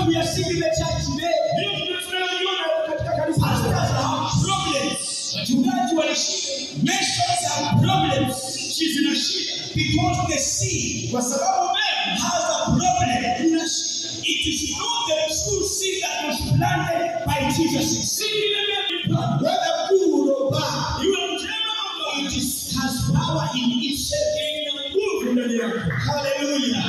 what we are seeing in the church today. Ndio tunayoiona katika kanisa. Pastors have problems. Wachungaji wana shida, Nations have problems. nchi zina shida Because the seed kwa sababu mbegu has a problem. ina shida. It is not the true seed that was planted by Jesus. Si ile mbegu ilipandwa, Whether good or bad, iwe njema au mbaya, it has power in itself. ina nguvu ndani yake. Hallelujah.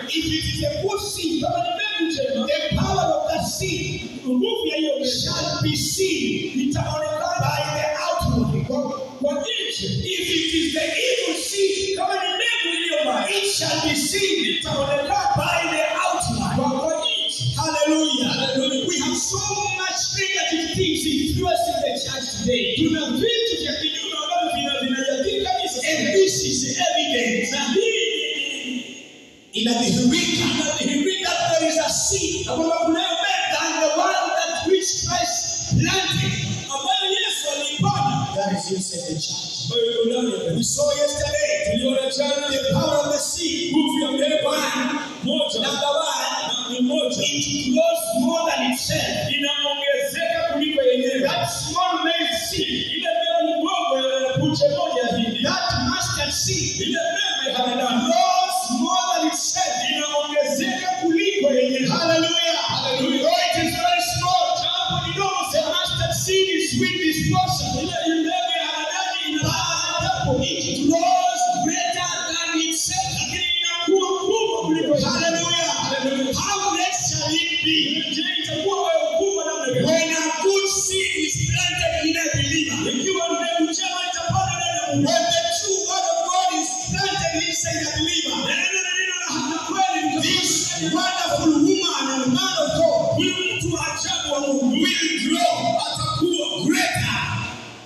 If it is a good seed, Kama ni mbegu njema, the power of that seed nguvu ya hiyo mbegu shall be seen itaonekana by the outward. kwa nje. If it is the evil seed, Kama ni mbegu iliyo mbaya, it shall be seen itaonekana by the outward. kwa nje. Hallelujah. Hallelujah. We have so much negative things influencing the church today. Tuna vitu vya kinyume ambavyo vinajadili kanisa. And this is evident. Na hii Inadhihirika inadhihirika that there is a seed na kwamba kunayo mbegu than the one that which Christ planted ambayo Yesu aliipanda that is inside the church. ambayo iko ndani ya We kanisa. saw yesterday Tuliona jana the power of the seed. nguvu ya mbegu moja Number one, na ni moja it grows more than itself. inaongezeka kuliko yenyewe. That small maize seed, Ile mbegu ndogo ya punje moja ya hindi, that mustard seed, ile mbegu ya haradali grows more than itself. inaongezeka kuliko yenyewe. Hallelujah. Hallelujah. Though it is very small, Japo ni ndogo the sana, mustard seed is with this portion. ile mbegu ya haradali ina But it grows greater than itself. lakini inakuwa kubwa kuliko yenyewe. Hallelujah. Hallelujah. How great shall it be Je, itakuwa wewe kubwa namna gani? when a good seed is planted in a believer? Ikiwa mbegu njema itapandwa ndani ya muumini. When the true word of God is planted inside a believer, Neno na neno la kweli litapandwa this ndani ya wonderful woman and man of God huyu mtu wa ajabu wa Mungu will grow atakuwa greater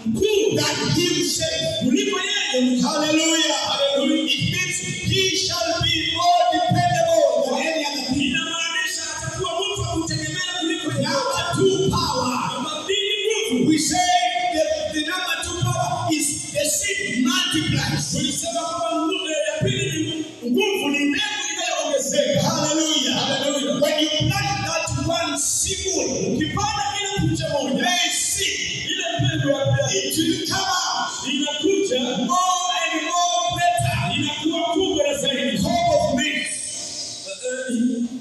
mkuu than himself. kuliko yeye. Hallelujah. Hallelujah. It means he shall be more dependable than any other thing. Inamaanisha atakuwa mtu wa kutegemea kuliko yeyote. Number two power. Namba mbili, nguvu. We say the number two power is the seed multiplies. Tulisema kwamba nguvu ya pili ni nguvu, ni mbegu inayoongezeka. Hallelujah. Hallelujah. When you plant that one single Ukipanda ile punje moja, maize seed, ile mbegu ya it will come out inakuja more and more greater. inakuwa kubwa na zaidi. Cob of maize.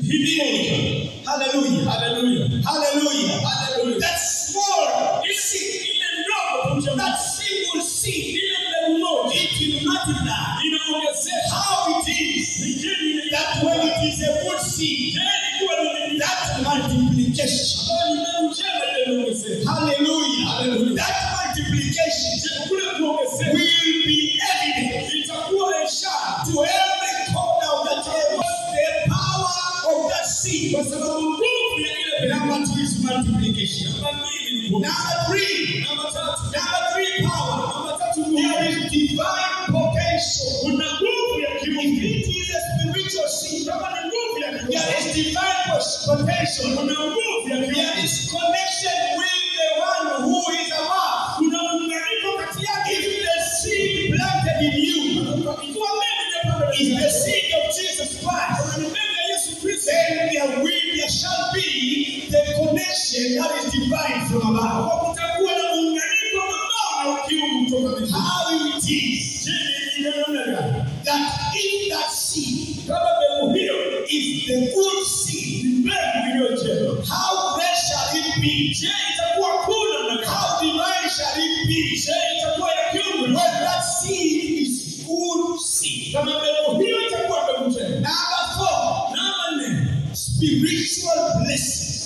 Hili moja. Hallelujah. Hallelujah. Hallelujah. Hallelujah. That small seed, Ile ndogo punje moja, that single seed, ile mbegu moja it will multiply. inaongezeka. How it is Ni je, ni that when it is a good seed, je, ikiwa ni that multiplication. ambayo ni mbegu njema ile inaongezeka. Hallelujah. Hallelujah. That multiplication Je, kule kuongezeka will be evident itakuwa ishara to every corner of the table. The power of that seed. kwa sababu nguvu ya ile mbegu. Number two is multiplication. Namba mbili ni nguvu. Number three, Namba tatu, number three power. namba tatu nguvu. There is divine potential. Kuna nguvu ya If kimungu. it is a spiritual seed, Kama ni nguvu ya there kimungu, is divine potential. kuna nguvu ya There kimungu. is connection with the one who is above. Kuna muunganiko kati yake. If the seed planted in you Ikiwa mbegu imepandwa is ndani the yako, seed of Jesus Christ, kama ni mbegu ya Yesu Kristo, then there shall be the connection that is divine from above. kwa kutakuwa na muunganiko ambao ni wa kiungu kutoka mbinguni. How it is Je, ni namna gani? that if that seed Kama mbegu hiyo is the good seed, ni mbegu iliyo njema, how great shall it be? je, itakuwa kuu namna gani? How divine shall it be? Je, itakuwa ya kiungu? When that seed is good seed. Kama mbegu hiyo itakuwa mbegu njema. Number four, Namba nne, spiritual blessings.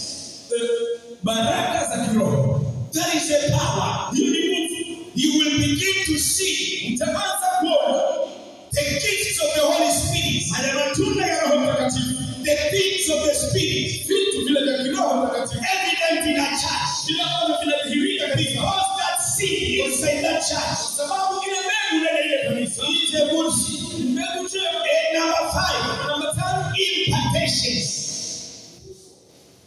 baraka za kiroho. That is a power. Hiyo ni nguvu. You will begin to see Utaanza kuona the gifts of the Holy Spirit, haya matunda ya Roho Mtakatifu, the things of the Spirit, vitu vile vya kiroho Mtakatifu evident in a church. vile ambavyo vinadhihirika katika, Because that seed inside that church kwa sababu ile mbegu ndani ya ile kanisa is a good seed. ni mbegu njema. And number five, Namba tano, impartations.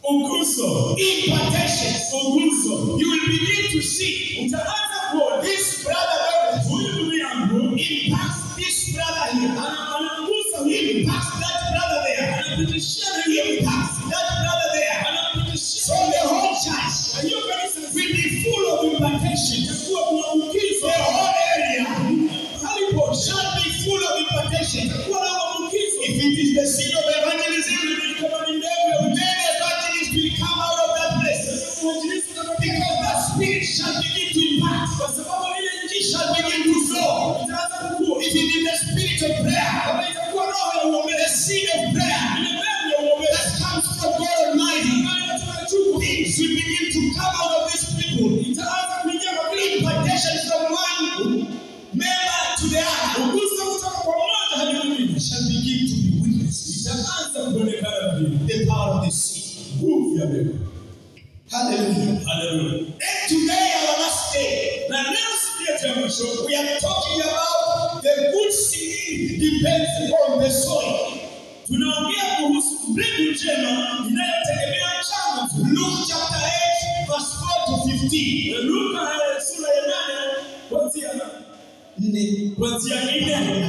uguso. Impartations. Uguso. You will begin to see Utaanza kuona this brother Douglas huyu ndugu yangu impacts this brother here, anamgusa huyu, impacts that brother there, anapitishia na yule, impacts that brother there. ya mbegu. Hallelujah. Haleluya. And today, our last day, Na leo siku yetu ya mwisho we are talking about the good seed depends on the soil. tunaongea kuhusu mbegu njema inayotegemea mchanga mzuri. Luke chapter 8, verse 4 to 15. Luka sura ya 8 kuanzia 4 mpaka 15.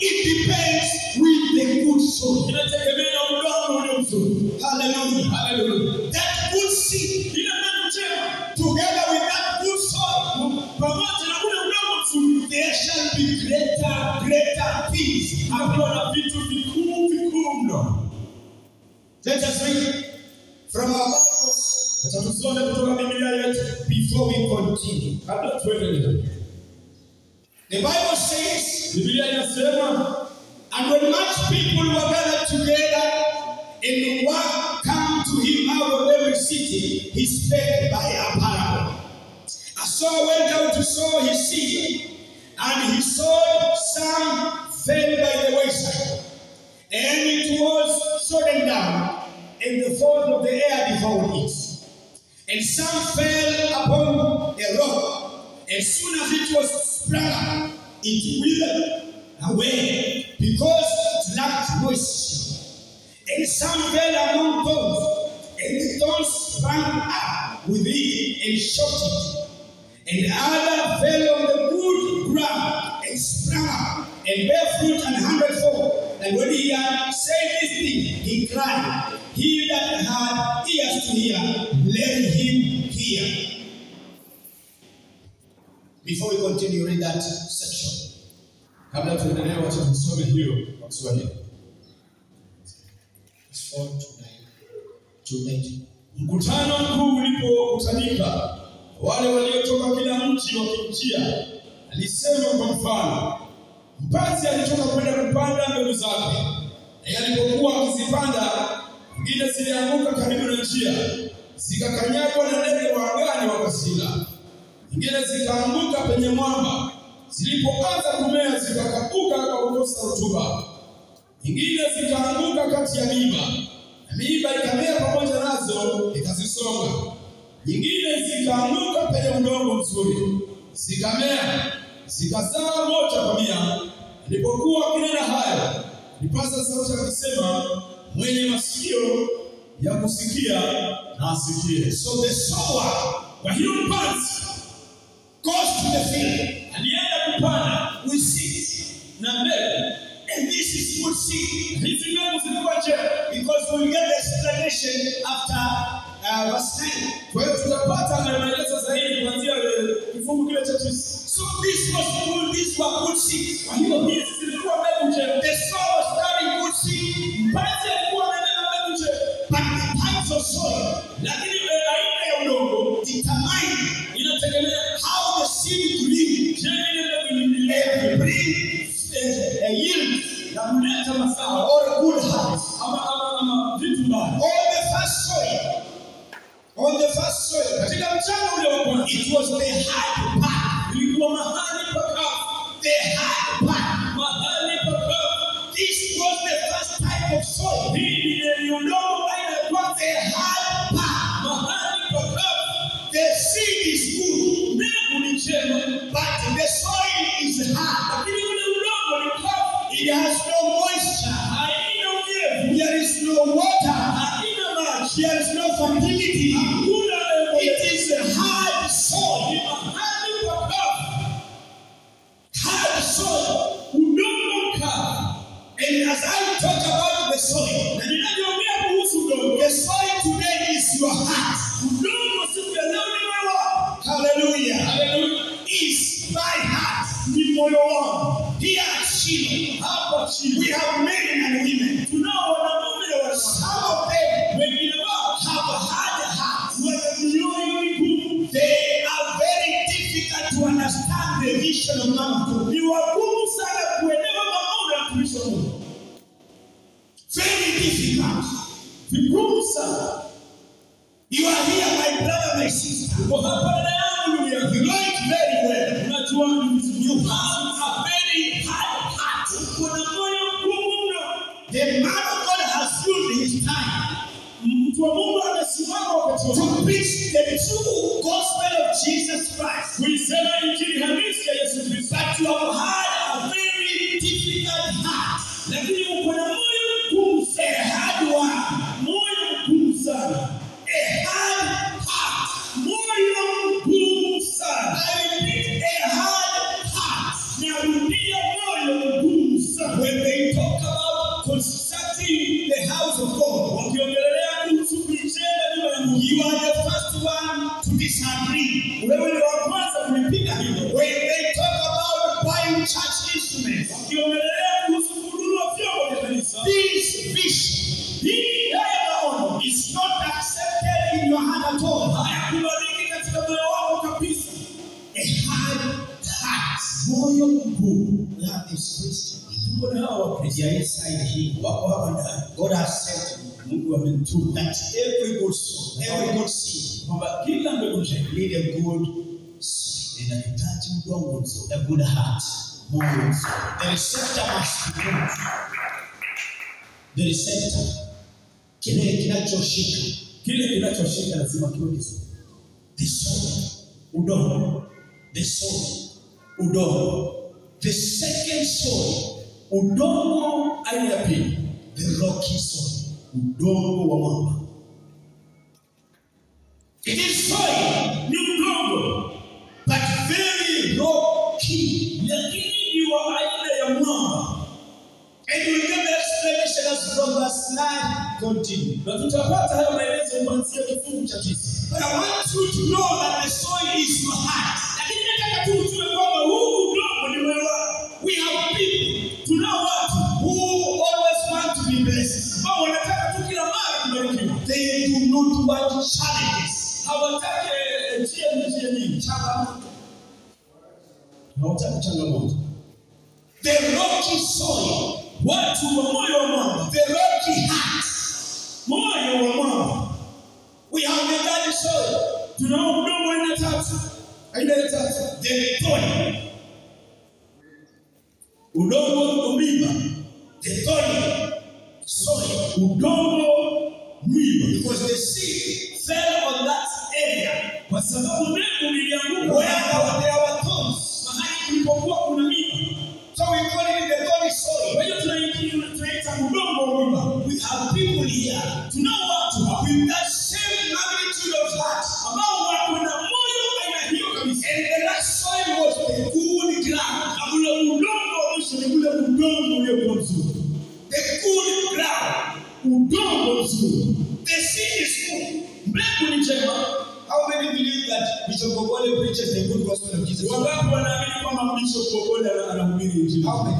It depends with the good soil. Inategemea na udongo ulio mzuri. Hallelujah. Haleluya. That good seed, Ile mbegu njema together with that good soil, pamoja na ule udongo mzuri, there shall be greater, greater things. hakuwa na vitu vikuu vikuu mno. Let us read from our Bibles Acha tusome kutoka Biblia yetu before we continue. kabla tuendelee. The Bible says, Biblia inasema, and when much people were gathered together and were come to him out of every city, he spake by a parable. A sower went out to sow his seed, and he sowed some fell by the wayside, and it was sodden down, and the fall of the air devoured it. And some fell upon a rock, and soon as it was sprung up, it withered away, because it lacked moisture. And some fell among thorns, and the thorns sprang up with it and choked it. And other fell on the good ground and sprang up and bare fruit an hundredfold. And when he had said this thing, he cried, He that had ears to hear, let him hear. Before we continue, read that section. kabla tuendelee, wacha tusome hiyo kwa Kiswahili. It's 4 to 9 to 8. Mkutano mkuu ulipokutanika, wale waliotoka kila mji wakimjia, alisema kwa mfano, mpanzi alitoka kwenda kupanda mbegu zake. Naye alipokuwa akizipanda, nyingine zilianguka karibu na njia, zikakanyagwa na ndege wa angani wakazila. Nyingine zikaanguka penye mwamba, zilipoanza kumea zikakauka kwa kukosa rutuba. Nyingine zikaanguka kati ya miiba, na miiba ikamea pamoja nazo ikazisonga. Nyingine zikaanguka penye udongo mzuri, zikamea, zikazaa moja kwa mia. Alipokuwa akinena hayo, alipaza sauti akisema, mwenye masikio ya kusikia na asikie. So the sower Kwa hiyo mpanzi goes to the field alienda kupanda with seeds. na mbegu. And this is good seed Hizi mbegu zilikuwa njema. because we'll get the explanation after verse 9. Kwa hiyo tutapata maelezo zaidi kuanzia kifungu kile cha 9. So this was good, these were good seeds. Kwa hiyo hizi zilikuwa mbegu njema. The sower was carrying good seed, Mpanzi alikuwa amebeba mbegu njema, but the types of soil lakini aina ya udongo determine inategemea how the seed grew je, ile mbegu iliendelea and bring a yield na kuleta mazao or good harvest. ama vitu mbaya. On the first soil, on the first soil, Katika mchanga ule wa kwanza it was the hard part, ilikuwa mahali pakavu, the hard part. mahali pakavu. This was the first type of soil, Hii ni udongo aina ya kwanza, the hard part. mahali pakavu. The seed is good, Mbegu ni njema, but the soil is hard. lakini ule udongo ni kavu, It has no moisture. haina unyevu, There is no water. haina maji, There is no fertility. hakuna It is a hard soil. ni mahali pakavu, Hard soil. udongo mkavu. And as I talk about the soil, Na ninavyoongea kuhusu udongo, the soil today is your heart. udongo siku ya leo ni moyo wako. Hallelujah. Haleluya, Is my heart. ni moyo wangu. Here at Shiloh, Hapa chini we have men and women. tunao wanaume na wanawake, Some of them wengine wao have hard hearts. wana mioyo migumu, They are very difficult to understand the vision of man of God. ni wagumu sana kuelewa maono ya mtumishi wa Mungu, Very difficult. vigumu sana. You are here, my brother, my sister. Uko hapa dada yangu, ndugu yangu, You know it very well. unajua ni vizuri. You have a very hard heart. Uko na moyo mgumu mno. The man of God has used his time. Mtu wa Mungu amesimama wakati to wote preach the true gospel of Jesus Christ. kuisema injili halisi ya Yesu Kristo, But you have had a very difficult heart, lakini uko na moyo mgumu a sana, hard one, moyo mgumu sana, a hard heart. moyo mgumu sana. I repeat, a hard heart. Narudia, moyo mgumu sana. When they talk about constructing the house of God, Wakiongelelea kuhusu kuijenga nyumba ya Mungu, you are the first one to disagree. wewe ni wa kwanza kulipinga hilo. When they talk about buying church instruments, Wakiongelelea kuhusu kununua vyombo vya kanisa, this vision hii haya maono is not accepted in your heart at all. hayakubaliki katika moyo wako kabisa. A hard heart. Moyo mgumu. We have this Christian. Tuko na hawa Wakristo They are inside here. wako hapa ndani. God has sent me Mungu amenituma that every good soul, every good seed kwamba kila mbegu njema need a good soil, inahitaji udongo mzuri, a good heart. moyo mzuri. The receptor must be good. The receptor, kile kinachoshika, Kile kinachoshika lazima kiwe kizuri. the soil, Udongo, the soil, udongo, the second soil, udongo aina ya pili, the rocky soil. udongo wa mwamba. It is soil, Ni udongo but very rocky. lakini ni wa aina ya mwamba, And we'll get the explanation as from verse 9 continue. na tutapata hayo maelezo kuanzia kifungu cha 9. But I want you to know that the soil is your heart. Lakini nataka tu ujue kwamba huu udongo ni moyo wako. We have people Tunao watu who always want to be blessed. ambao wanataka tu kila mara kubarikiwa, They do not want challenges. hawataki njia nyingi, changamoto, hawataki changamoto. The rocky soil, Watu wa moyo wa mwamba, the rocky heart. moyo wa mwamba. We have the third soil, Tunao udongo aina tatu, aina ya tatu, the thorny, udongo wa miba, the thorny soil. udongo mwiba, Because the seed fell on that area kwa sababu mbegu ilianguka where there were thorns. mahali kulipokuwa kuna miba. So we call it the thorny soil. Kwa hiyo tunaita udongo wa miba. We have people here Tunao watu hapa with that same magnitude of heart. ambao wako na moyo aina hiyo kabisa, And the last soil was the good ground. na ule udongo wa mwisho ni ule udongo uliokuwa mzuri, The good ground. udongo mzuri. The seed is good. Mbegu ni njema. How many believe that Bishop Gobole preaches the good gospel of Jesus? Wangapi wanaamini kwamba Bishop Gobole anahubiri injili? How many?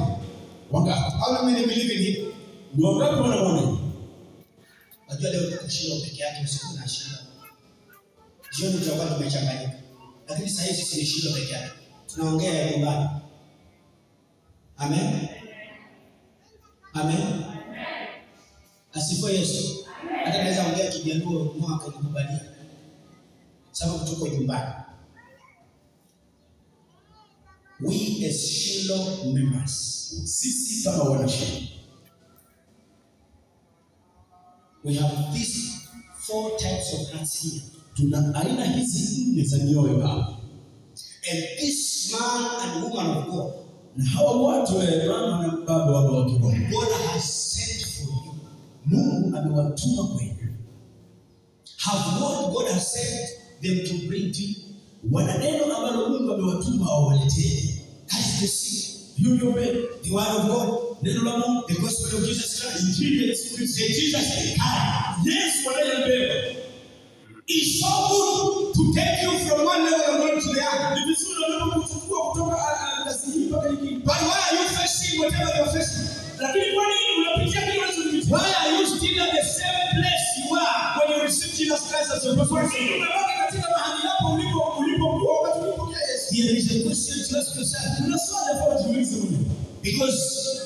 Wangapi? How many believe in him? Ni wangapi wanamwamini? Najua leo tuko Shilo peke yake, usiku na Shilo. Jioni tutakuwa tumechanganyika. Lakini saa hizi si ni Shilo peke yake. Tunaongea ya nyumbani. Amen. Amen. Asifiwe Yesu. Hata naweza ongea Kijaluo mwaka nikubalia. Sababu tuko nyumbani. We as Shiloh members, Sisi kama wanashilo we have these four types of hearts here. tuna aina hizi nne za mioyo hapa, And this man and woman of God, na hawa watu mama na baba wao wa kiroho, God has sent for you. Mungu amewatuma kwenu, Have what God has sent them to bring to you. wana neno ambalo Mungu amewatuma wawaletee. That is the seed, Hiyo ndio mbegu, the word of God, neno la Mungu, the gospel of Jesus Christ. injili ya Yesu Kristo. The Jesus they carry Yesu anayembeba. is so good to take you from one level of glory to the other. Ni vizuri wanapokuchukua kutoka ngazi hii mpaka nyingine, But why are you facing whatever you're facing? lakini kwa nini unapitia kile unachopitia? Why are you still at the same place you were when you received Jesus Christ as your Kwa personal nini Savior? unabaki katika mahali hapo ulipokuwa wakati ulipokea Yesu? There is a question to ask yourself. Kuna swali ambalo ujiulize mwenyewe, Because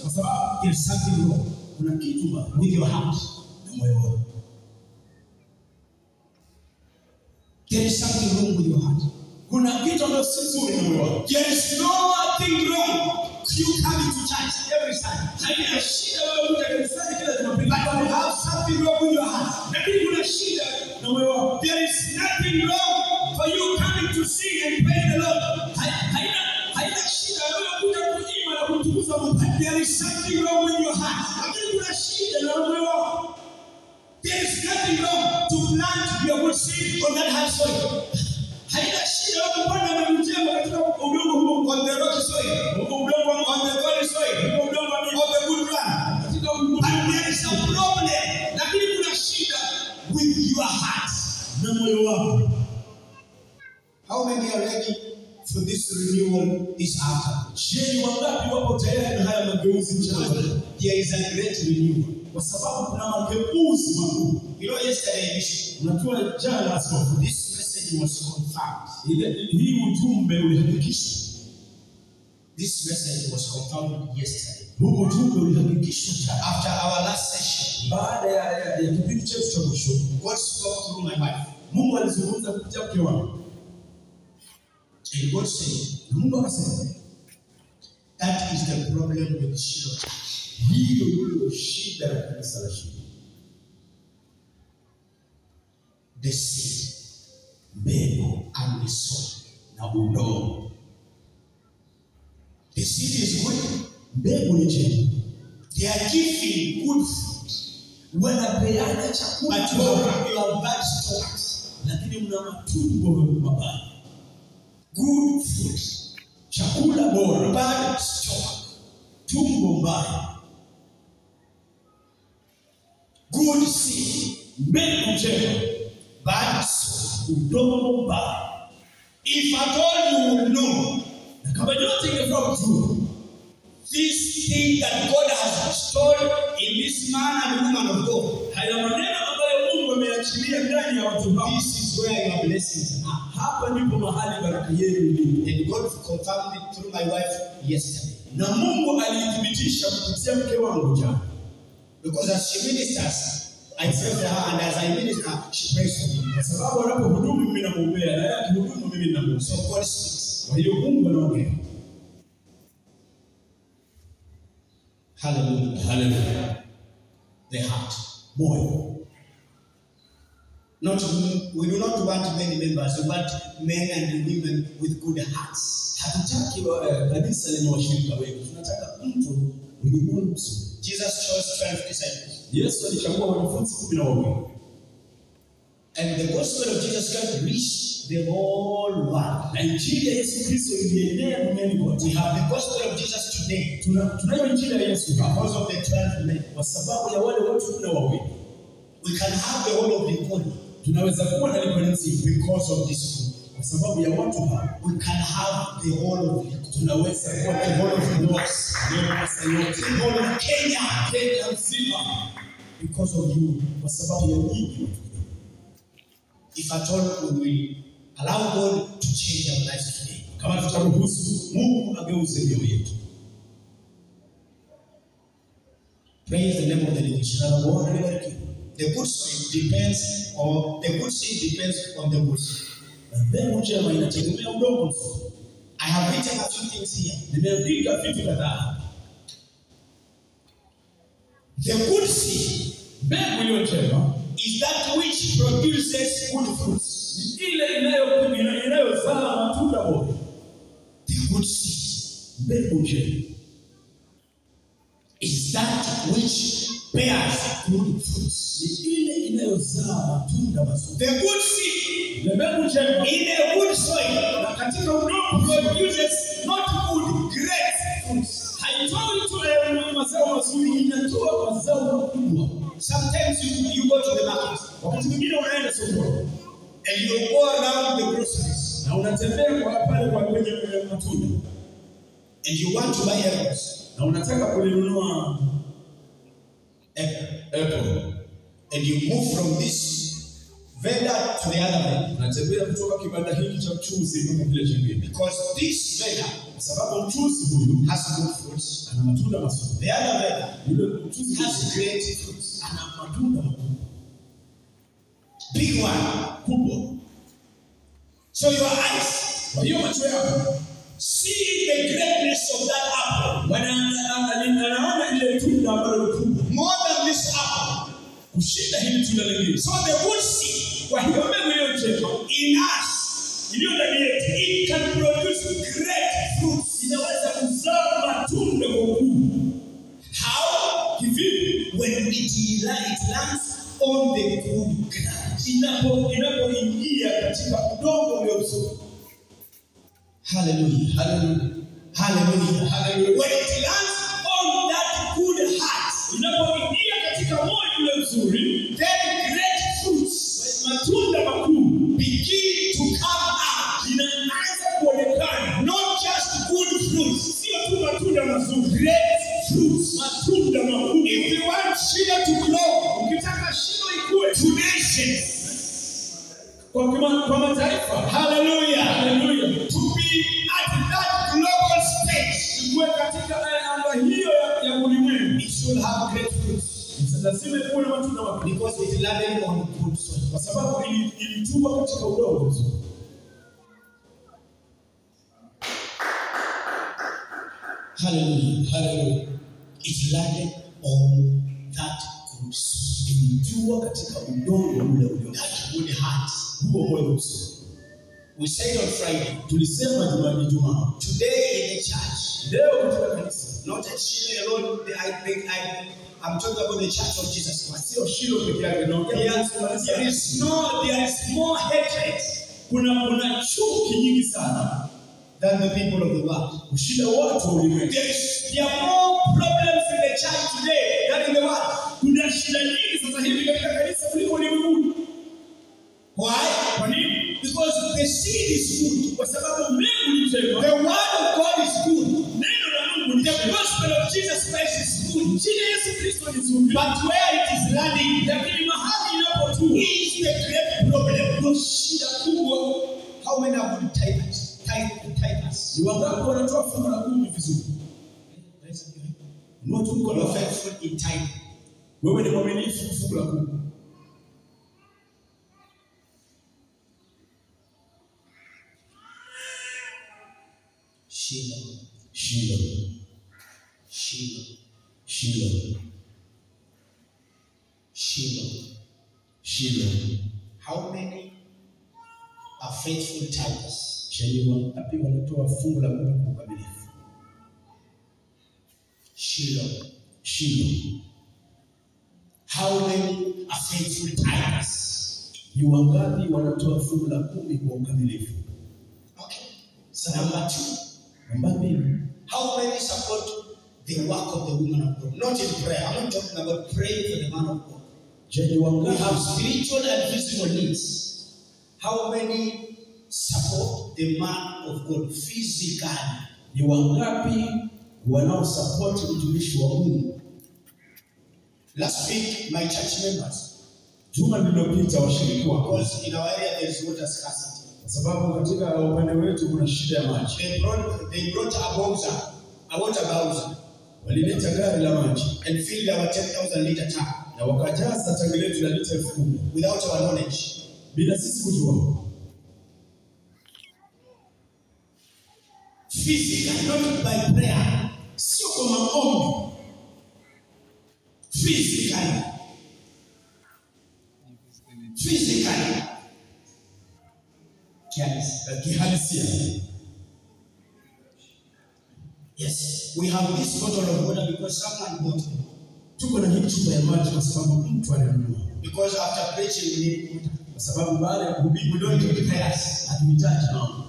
kwa sababu there's something wrong kuna kitu mbaya with your heart. na moyo wako. There is something wrong with your heart. Kuna kitu ambacho si nzuri na moyo wako. There is no thing wrong you coming to church every Sunday. Haina shida wewe kuja kanisani kila Jumapili, But you have something something wrong with your heart. Lakini kuna shida na moyo wako. There is nothing wrong for you coming to sing and praise the Lord. Haina shida wewe kuja kuimba na kumtukuza Mungu. But there is something wrong with your heart. Lakini kuna shida na moyo wako. There is nothing wrong to plant your good seed on that hard soil, Haina shida wewe kupanda mbegu njema katika udongo huo, on the rocky soil, udongo wa on the thorny soil, udongo wa miba, on the good ground. katika udongo. But there is a problem Lakini kuna shida with your heart. na moyo wako. How many are ready for this renewal this afternoon? Je, ni wangapi wapo tayari na haya mageuzi mchana? There is a great renewal. Kwa sababu kuna mageuzi makubwa. You know, yesterday, Bishop, Unajua jana askofu, this message was confirmed. hii ujumbe ulihakikishwa. This message was confirmed yesterday. Huu ujumbe ulihakikishwa jana. After our last session, Baada ya kipindi chetu cha mwisho, God spoke through my wife. Mungu alizungumza kupitia mke wangu. And God said, Na Mungu akasema, that is the problem with Shiloh Church. hiyo ndiyo shida ya kanisa la Shiloh. The seed Mbegu and the soil. na udongo. The seed is good. Mbegu ni njema. They are giving good food. Wanapeana chakula But bora, you have bad stomachs. lakini mna matumbo mabaya. Good food. Chakula bora, Bad stomach. tumbo mbaya. Good seed. Mbegu njema, Bad soil. udongo mbaya. If at all you will know Na kama yote ingefaa kujua this thing that God has restored in this man and woman of God, haya maneno ambayo Mungu ameachilia ndani ya watu hawa, this is where your blessings are. hapa ndipo mahali baraka yenu ilipo. And God confirmed it through my wife yesterday. Na Mungu aliithibitisha kupitia mke wangu jana, Because as she ministers, I pray for her, and as I minister, she prays for me. kwa sababu anapohudumu mimi namwombea, na yeye akihudumu mimi ninamwombea. So God speaks. Kwa hiyo Mungu anaongea. Hallelujah. Haleluya. The heart. Moyo. Not we do not want many members. We want men and women with good hearts. Hatutaki kanisa lenye washirika wengi, tunataka mtu mwenye moyo mzuri. Jesus chose 12 disciples. Yesu alichagua wanafunzi 12. And the gospel of Jesus Christ reached the whole world. Na injili ya Yesu Kristo ilienea duniani kote. We have the gospel of Jesus today Tunayo injili ya Yesu hapa because of the 12 men. kwa sababu ya wale watu 12. We can have the whole of Likoni Tunaweza kuwa na Likoni nzima because of this group. kwa sababu ya watu hawa. We can have the whole of Likoni, Tunaweza kuwa the na whole of Mombasa, Mombasa yote, the whole of Kenya Kenya nzima because of you. kwa sababu ya nyinyi watu. If at all we will allow God to change our lives today. Kama tutaruhusu Mungu ageuze mioyo yetu. Praise the name of the living Jina la Bwana libarikiwe. The good soil depends on the good seed depends on the good soil. Na mbegu njema inategemea udongo mzuri. I have written a few things here. Nimeandika vitu kadhaa. The good seed Mbegu iliyo njema is that which produces good fruits. ni ile inayozaa matunda bora. The good seed Mbegu njema is that which bears good fruits. ni ile inayozaa matunda mazuri. The good seed Na mbegu njema in a good soil na katika udongo mzuri produces not good, great fruits. haitoi tu mazao mazuri, inatoa mazao makubwa. Sometimes you go to the market Wakati mwingine unaenda sokoni and you go around the groceries na unatembea kwa pale kwa kwenye matunda and you want to buy apples. na unataka kulinunua Apple. apple, And you move from this vendor to the other vendor. unatembea kutoka kibanda hiki cha mchuzi mpaka kile chingine, Because this vendor kwa sababu mchuzi huyu has good fruits. ana matunda mazuri, The other vendor yule mchuzi has great fruits. ana matunda makubwa Big one. kubwa. So your eyes Kwa hiyo macho yako see the greatness of that apple anaona ile tunda ambalo ni kubwa more than this apple. Kushinda hili tunda lingine. So the good seed Kwa hiyo mbegu iliyo njema in us, iliyo ndani yetu it can produce great fruits. inaweza kuzaa matunda kwa ukuu. How? Kivipi? When it lands on the good ground. Inapoingia katika udongo ulio mzuri. Hallelujah. Haleluya. Hallelujah. Hallelujah. When it lands on that good heart, Inapoingia katika moyo ule mzuri, then great fruits matunda makuu begin to come out. inaanza kuonekana. Not just good fruits, Sio tu matunda mazuri, great fruits. matunda makuu. If you want Shiloh to grow Ukitaka Shilo ikue to nations, kwa mataifa, hallelujah, haleluya, to be at that global stage, ikue katika anga hiyo ya ulimwengu, it should have great fruits lazima ikuwe na matunda makuu, because it landed on good soil. kwa sababu ilitua katika udongo mzuri. Hallelujah. Haleluya, It landed on that good soil, ilitua katika udongo ule ulio that good heart. huo moyo mzuri. We said on Friday, Tulisema Ijumaa, today in the church, leo katika kanisa, not at Shiloh alone, I'm talking about the church of Jesus Christ. sio Shilo peke yake, naongea kuhusu kanisa. There is more hatred Kuna chuki nyingi sana than the people of the world. kushinda watu wa ulimwengu. There are more problems in the church today than in the world. Kuna shida nyingi sasa hivi katika kanisa kuliko ulimwenguni. Why? Kwa nini? Because the seed is good. Kwa sababu mbegu ni njema, The word of God is good. neno la Mungu ni The njema, gospel of Jesus Christ is good. Injili ya Yesu Kristo ni nzuri, But where it is landing lakini mahali inapotua is the great problem. ndio shida kubwa. How many are good tithers? Tithers. Ni wangapi wanatoa fungu la kumi vizuri? Raise up your hand. Inua tu mkono You are wako. faithful in tithing. Wewe ni mwaminifu fungu la kumi. Shiloh. Shilo, Shiloh. Shilo, Shiloh. Shilo. How many are faithful tithers? Je, ni wangapi wanatoa fungu la kumi kwa ukamilifu? Shiloh. Shilo. How many are faithful tithers? Ni wangapi wanatoa fungu la kumi kwa ukamilifu? Okay. So number two, Namba mbili, how many support the work of the woman of God? Not in prayer. I'm not talking about praying for the man of God. je, ni We wangapi have spiritual and physical needs. How many support the man of God physically? ni wangapi wanaosapoti mtumishi wa Mungu? Last week, my church members, Juma lililopita washiriki wako, because in our area there is water scarcity, kwa sababu katika upande wetu kuna shida ya maji, they brought a bowser, a water bowser, walileta gari la maji and filled our 10,000 liter tank na wakajaza tangi letu la lita 10,000 without our knowledge. bila sisi kujua. Physically, not by prayer. Sio kwa maombi, Physically. Physically. Kihalisi. kihalisia. Yes, we have this bottle of water because someone bought it. Tuko na hii chupa ya maji kwa sababu mtu alinunua, Because after preaching, we need water. kwa sababu baada ya kuhubiri We don't need prayers. hatuhitaji maombi.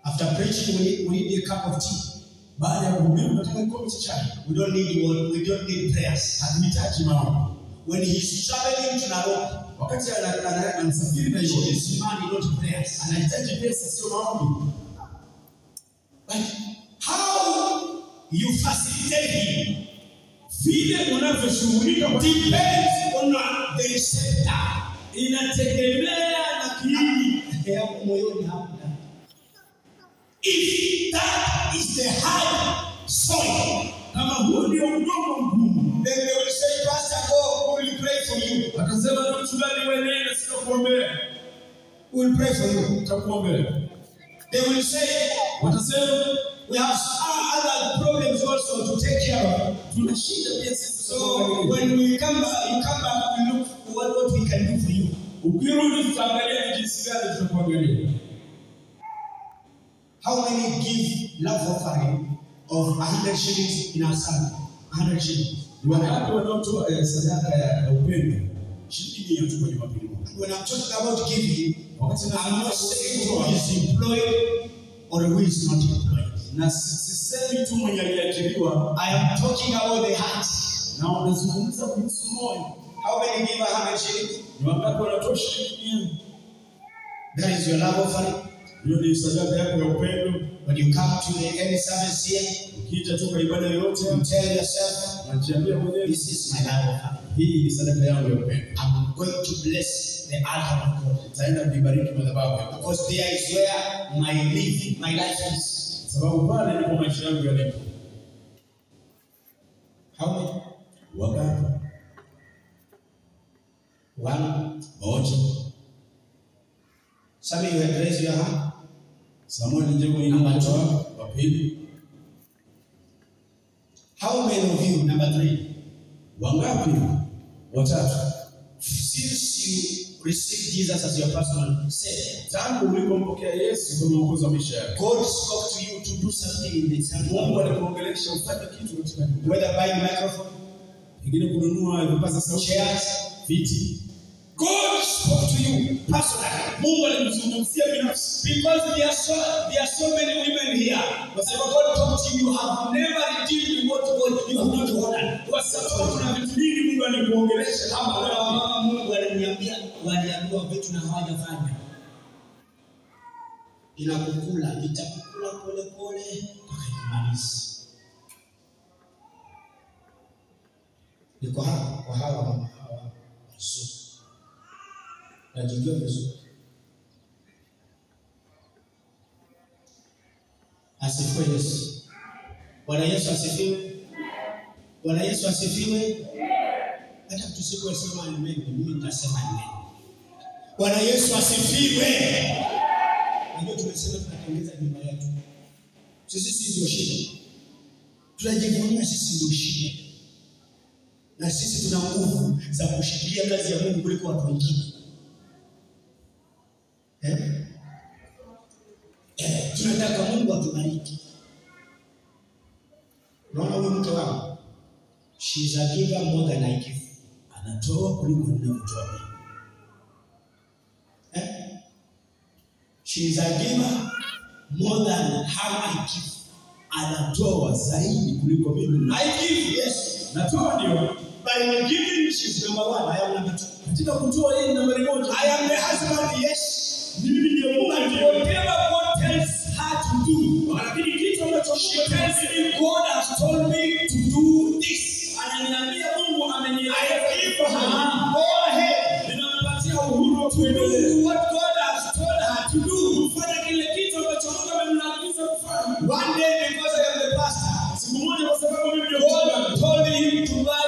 After preaching, we need a cup of tea. Baada ya kuhubiri tunataka kikombe cha chai, We don't need water. We don't need prayers. hatuhitaji maombi. When he's traveling to Nairobi, Wakati anasafiri he Nairobi, needs money, not prayers. anahitaji pesa, sio maombi. But how you facilitate him Vile unavyoshughulika kwa depends on the receptor. inategemea na kiini. Hapo moyoni hapo. If that is the hard soil, Kama huu ndio udongo mgumu, then they will say, Pastor, go, we will pray for you. watasema na mchungaji, wewe nenda, sitakuombea, We will pray for you. nitakuombea. They will say, Watasema we have other problems also to take care of you. Tuna shida pia sisi. So when we come back, you come back, we look what we can do for you. Ukirudi tutaangalia ni jinsi gani tutakuangalia. How many give love offering of 100 shillings in our Sunday? 100 shillings. Ni wangapi wanaotoa sadaka ya upendo shilingi 100 tu kwa Jumapili moja? When I'm talking about giving, I'm not saying who is employed or who is not employed. Na sisemi tu mwenye aliajiriwa. I am talking about the heart. Na unazungumza kuhusu moyo. How many give 100 shillings? Ni wangapi wanatoa shilingi 100? That is your love offering. Hiyo ni sadaka yako ya upendo. When you come to the any service here, ukija tu kwa ibada yoyote, you tell yourself, unajiambia mwenyewe, this is my love offering. Hii ni sadaka yangu ya upendo. I'm going to bless the altar of God. Nitaenda kuibariki madhabahu ya Mungu. Because there is where my life is. Sababu pale ndipo maisha yangu yalipo. How many? Wangapi? One. Moja. Some of you had raised your hand. Samuel Njego ina Number two. wa pili. How many of you, number 3? Wangapi? Watatu. Since you received Jesus as your personal savior, tangu ulipompokea Yesu kama mwokozi wa maisha yako, God spoke to you to do something in the temple. Mungu alikuongelesha ufanye kitu katika nyumba. Whether buying microphone, pengine kununua vipaza sauti, chairs, viti. God spoke to you personally. Mungu alimzungumzia binafsi. Because there are so many women here. But God talked to you, you have never redeemed what God, you have not honored. Kwa sababu kuna vitu vingi Mungu alikuongelesha kama kuna wamama Mungu aliniambia waliambiwa vitu na hawajafanya. Inakukula, itakukula pole pole mpaka ikumalize. Niko hapa kwa hawa mama hawa wazuri. Najijua vizuri. Asifiwe Yesu. Bwana Yesu asifiwe. Bwana Yesu asifiwe. Hata tusiposema amen, mimi nitasema amen. Bwana Yesu asifiwe. Najua tumesema tunatengeneza nyumba yetu. Sisi ndio shida. Tunajivunia sisi ndio shida. Na sisi tuna nguvu za kushikilia kazi ya Mungu kuliko watu wengine. Tunataka Mungu atubariki. Unaona huyu mke wangu? She is a giver more than I give. Anatoa kuliko ninavyotoa mimi. She is a giver more than how I give. Anatoa zaidi kuliko mimi. I give, yes. Natoa ndio. By giving, she's number 1. I am number 2. Katika kutoa yeye ni nambari 1. I am the husband, yes. Mimi ndiye mume. Whatever God tells her to do, lakini kitu ambacho she tells me, God has told me to do this. Ananiambia Mungu ameniambia. I give her go ahead. Ninampatia uhuru wa to do what God has told her to do. Kufanya kile kitu ambacho Mungu amemwagiza kufanya. One day, because I am the pastor, siku moja kwa sababu mimi ndio God told him to buy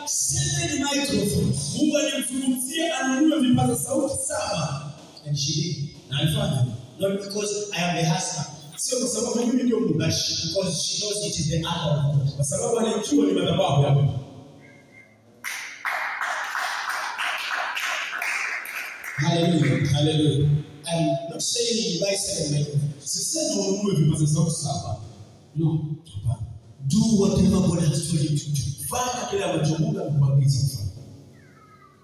7 microphones. Mungu alimzungumzia anunue vipaza sauti 7. And she did. Na alifanya. Not because I am the husband. Sio kwa sababu mimi ndio mume, but because she knows it is the altar of God. Kwa sababu alijua ni madhabahu ya Mungu. Hallelujah. Hallelujah. I'm not saying you buy 7 microphones. Sisemi ununue vipaza sauti 7. No. Do whatever God has told you to do. Fanya kile ambacho Mungu amekuagiza kufanya.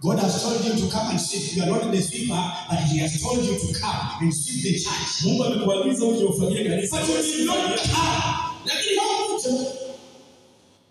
God has told you to come and sweep. You are not the sweeper, but He has told you to come and sweep the church. Mungu amekuagiza uje ufagie kanisa. But you did not come. Lakini haukuja.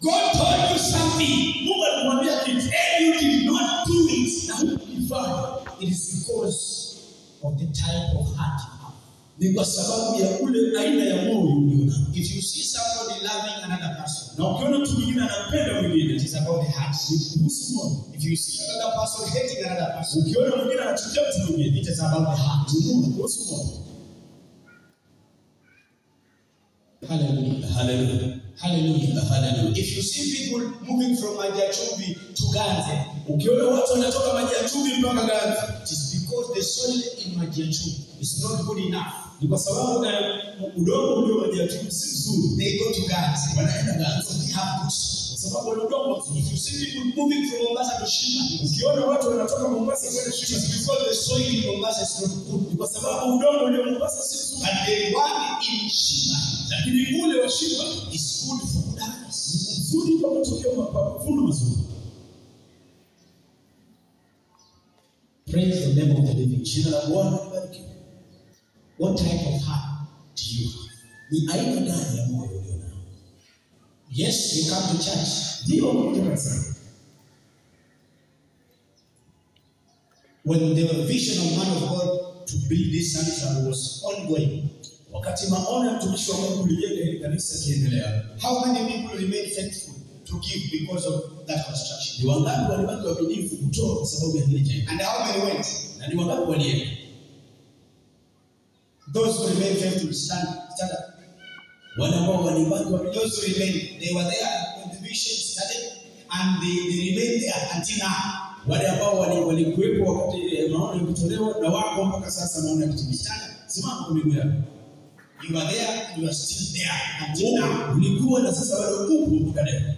God told you something. Mungu alikuambia kitu. And you did not do it. Na hukufanya. It is because of the type of heart you have. Ni kwa sababu ya ule aina ya moyo ulionao. If you see somebody loving another person, na ukiona mtu mwingine anampenda mwingine, it is about the heart. Ni kuhusu moyo. If you see another person hating another person, ukiona mwingine anachukia mtu mwingine, it is about the heart. Ni kuhusu moyo. Hallelujah. Hallelujah. Hallelujah. Hallelujah. If you see people moving from Maji ya Chumvi to Ganze, ukiona watu wanatoka Maji ya Chumvi mpaka Ganze, it is because the soil in Maji ya Chumvi is not good enough. Ni kwa sababu udongo ulio maji ya chumvi si mzuri. They go to Ganze. Wanaenda Ganze Because they have good soil. kwa sababu wana udongo mzuri. If you see people moving from Mombasa to Shimba, Ukiona watu wanatoka Mombasa kwenda it Shimba, is because the soil in Mombasa is not good. ni kwa sababu udongo ulio Mombasa si mzuri, But the one in Shimba lakini ule wa Shimba is good for good harvest. ni mzuri kwa matokeo mavuno mazuri. Praise the name of the living. Jina la Bwana libarikiwe. What type of heart do you have? Ni aina gani ya moyo ulio nao? Yes, you come to church. Ndio unakuja kanisani. When the vision of man of God to build this sanctuary was ongoing, Wakati maono ya mtumishi wa Mungu kulijenga hili kanisa yakiendelea, how many people remained faithful to give because of that construction? ni wangapi walibaki waaminifu kutoa kwa sababu ya hili jengo, And how many went? na ni wangapi walienda? Those who remained faithful stand up. Wale ambao walibaki waaminifu, Those who remained, they were there when the vision started, and they remained there until now. wale ambao walikuwepo wakati maono yakitolewa na wako mpaka sasa maono yakitimia. Stand up. Simama kwa miguu yako. You were there and you are still there until now. Ulikuwa na sasa bado upo mpaka leo.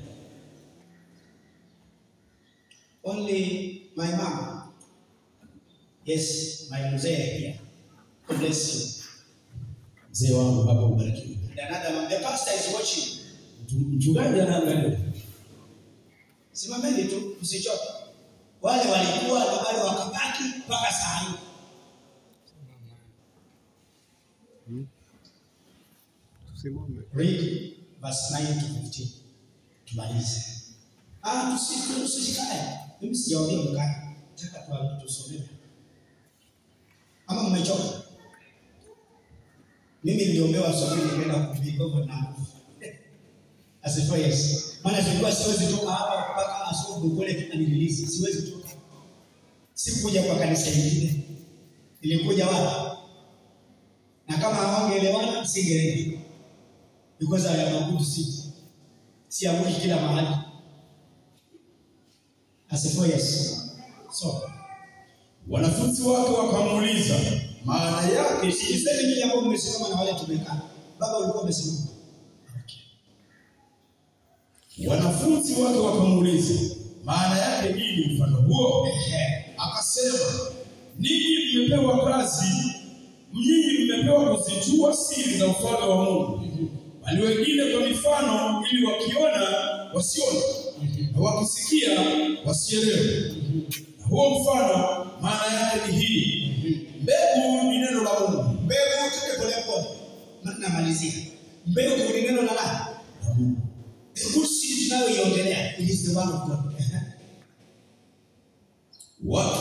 Only my mom. Yes, my mzee here. God bless you. Mzee wangu baba ubarikiwe. And another mom. The pastor is watching. Mchungaji anaangalia. Simameni tu, msichoke. Wale walikuwa na bado wakabaki mpaka saa hii. Tusimame. Read verse 9 to 15. Tumalize. Tusikae. Mimi sijaongea mkae. Nataka tusomewe. Ama mmechoka? Mimi niliombewa asubuhi nikaenda kuhubiri kwa hivyo na nguvu. Asifiwe Yesu. Maana nilikuwa siwezi toka hapa mpaka asubuhi kule anirelease. Siwezi toka. Sikuja kwa kanisa lingine. Nilikuja wapi? Na kama hawangeelewana singeenda. Because I am a good seed. Sianguki kila mahali. Asifiwe Yesu. So, Wanafunzi wake wakamuuliza maana yake sikizeni nyinyi ambao mmesimama na wale tumekaa. Baba ulikuwa umesimama. Okay. Wanafunzi wake wakamuuliza maana yake nini mfano huo? Akasema, ninyi mmepewa kazi, ninyi mmepewa kuzijua siri za ufalme wa Mungu, bali wengine kwa mifano, ili wakiona wasione na wakisikia wasielewe. Na huo mfano maana yake ni hii: mbegu ni neno la Mungu. Mbegu, tuende pole pole. Namalizia. Mbegu ni neno la nani? La Mungu. The good seed tunayoiongelea, it is the word of God. Watu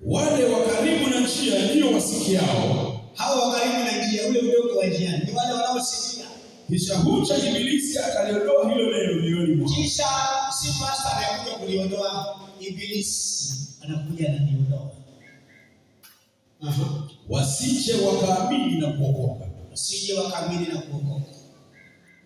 wale wa karibu na njia ndio wasikiao, Hao wa karibu na njia, ule udongo wa njiani, ni wale wanaosikia. kisha hucha ibilisi akaliondoa hilo neno mioyoni mwao. Kisha si pastor anakuja kuliondoa, ibilisi anakuja analiondoa. Wasije wakaamini na kuokoka. Wasije wakaamini na kuokoka.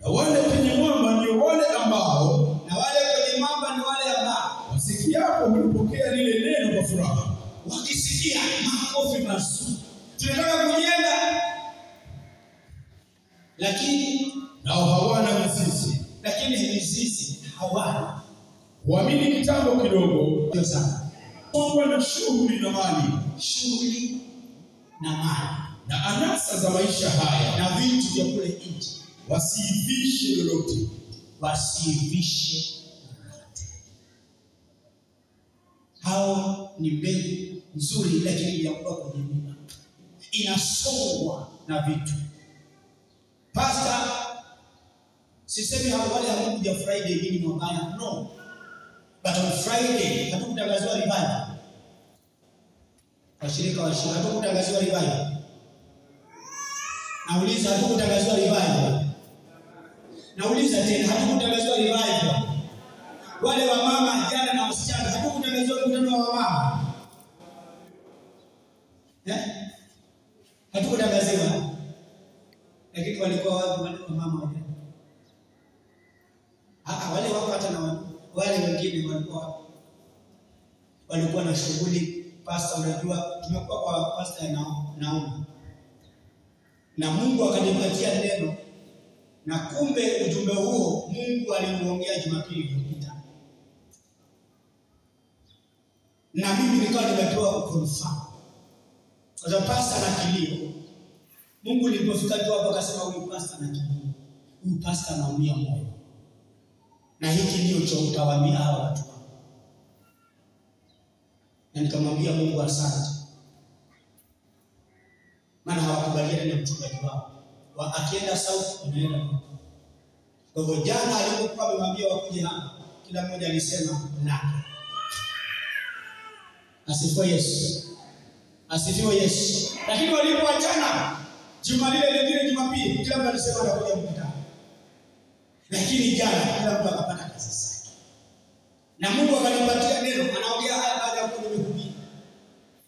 Na wale penye mwamba ndio wale ambao Na wale kwenye mwamba ni wale ambao wasikiapo hulipokea lile neno kwa furaha, wakisikia makofi mazuri, tunataka kujenga, lakini nao hawana mizizi, lakini mizizi hawana. huamini kitambo kidogo, Ndio sana songwa na shughuli na mali shughuli na mali na anasa za maisha haya, na vitu vya kule nje, wasiivishe lolote. wasiivishe lolote. Hao ni mbegu nzuri, lakini ilianguka kwenye miba, inasongwa na vitu. Pastor, sisemi hapo wale hamkuja Friday nini ni wabaya, no, but on Friday hatukutangaziwa revival. Washirika washirika, hatukutangaziwa revival. Nauliza, hatukutangaziwa revival? Nauliza tena, hatukutangaziwa revival? Wale wamama jana na wasichana, hatukutangaziwa mkutano wa wamama eh? Hatukutangaziwa, lakini walikuwa wapi wale wamama wa jana? Ah, wale wako hata na wale wengine walikuwa wapi? Walikuwa na shughuli Pastor, unajua tumekuwa kwa Pastor Naomi. Na Mungu akanipatia neno, na kumbe ujumbe huo Mungu aliuongea Jumapili iliyopita. Na mimi nikawa nimepewa kuconfirm. Kwa sababu pastor ana kilio. Mungu nilipofika tu hapo akasema huyu pastor ana kilio. Huyu pastor anaumia moyo. Na hiki ndio cha utawaambia hawa watu wangu. Na nikamwambia Mungu asante. Maana hawakubaliani na mchungaji wao. Akienda south wanaenda huko. Kwa hivyo jana alipokuwa amemwambia wakuje hapa, kila mmoja alisema lake. Asifiwe Yesu. Asifiwe Yesu. Lakini walipoachana juma lile lingine Jumapili, kila mtu alisema anakuja mkutano. Lakini jana kila mtu akapata kazi zake. Na Mungu akanipatia neno, anaongea haya baada ya kuwa nimehubiri.